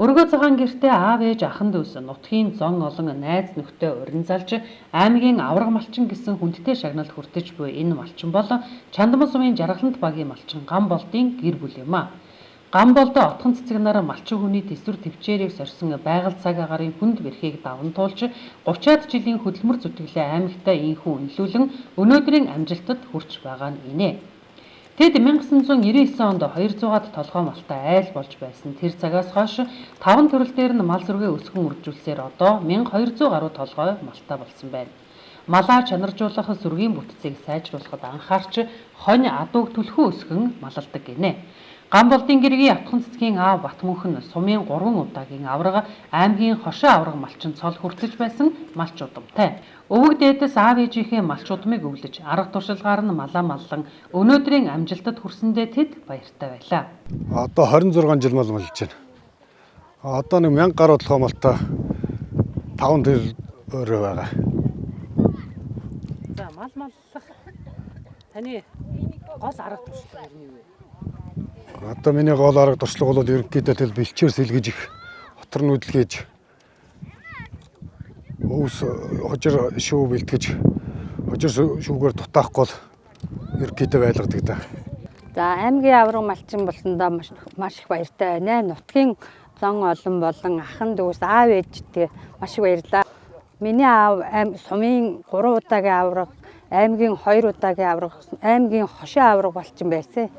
Өргөө цагаан гэртээ аав ээж ахан дүүс нутгийн зон олон найз нөхдөд урин залж аймгийн аварга малчин гэсэн хүндтэй шагнал хүртэж буй энэ малчин бол Чандман сумын Жаргалант багийн малчин Гамболдын гэр бүл юм а. Гамболдоо отхон цэцэгнаар малчин хүний төсвөр төвчээрийг сорьсон байгаль цаг агаарын хүнд бэрхийг даван туулж 30-аад жилийн хөдөлмөр зүтгэлээ аймагтай инхүү үнэлүүлэн өнөөдрийн амжилтад хүрч байгаа нь инэ. Тэд 1999 онд 200-аад толгой малтай айл болж байсан. Тэр цагаас хойш 5 төрөл дээр нь мал сүргээ өсгөн үржүүлсээр одоо 1200 гаруй толгой малтай болсон байна. Малаа чанаржуулах сүргийн бүтцийг сайжруулахад анхаарч хонь адууг түлхүү өсгөн малалдаг гинэ. Гамболдын гэргийн Атхан цэцгийн аав Батмөнх нь сумын 3 удаагийн аварга, аймгийн хошоо аварга малчин цол хүртэж байсан малч удамтай. Өвөг дээдэс аав ээжийнхээ малч удмыг өвлөж, арга туршилгаар нь малаа маллан өнөөдрийн амжилтад хүрсэндээ тэд баяртай байлаа. Одоо 26 жил мал малж байна. Одоо нэг 1000 гаруй толгой малтай 5 төр өөрөө байгаа. За, мал маллах таны гол арга туршлага юу вэ? Одоо миний гол арга туршлага бол ерөнхийдөө тэл бэлчээр сэлгэж их хотор нүүдэлгээж өвс хожир шүү бэлтгэж хожир шүүгээр дутаахгүй л ерөнхийдөө байлгадаг да. За, аймгийн аварга малчин болсондоо маш маш их баяртай байна. Нутгийн зон олон болон ахан дүүс аав ээжтэй маш их баярлаа. Миний аав сумын 3 удаагийн аварга, аймгийн 2 удаагийн аварга, аймгийн хошин аварга болчин байсан.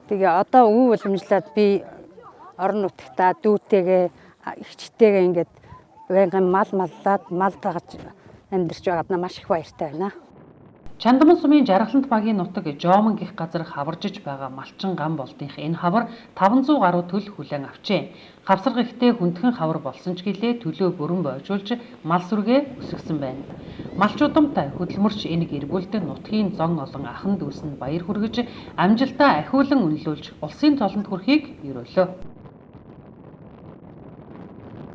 Тэгээ одоо өв уламжлаад би орон нутагтаа дүүтэйгээ эгчтэйгээ ингээд байнгын мал маллаад мал дагаж амьдарч байгаад маш их баяртай байна. Чандман сумын Жаргалант багийн нутаг Жомон гих газар хаваржиж байгаа малчин Гамболдынх энэ хавар 500 гаруй төл хүлээн авчээ. Хавсарга ихтэй хүндхэн хавар болсон ч гэлээ төлөө бүрэн бойжуулж мал сүргээ өсгсөн байна. Малч удамтай хөдөлмөрч энэ гэр бүлд нутгийн зон олон ахан дүүс нь баяр хүргэж амжилтаа ахиулан үнэлүүлж улсын толонд хүрэхийг ерөөлөө.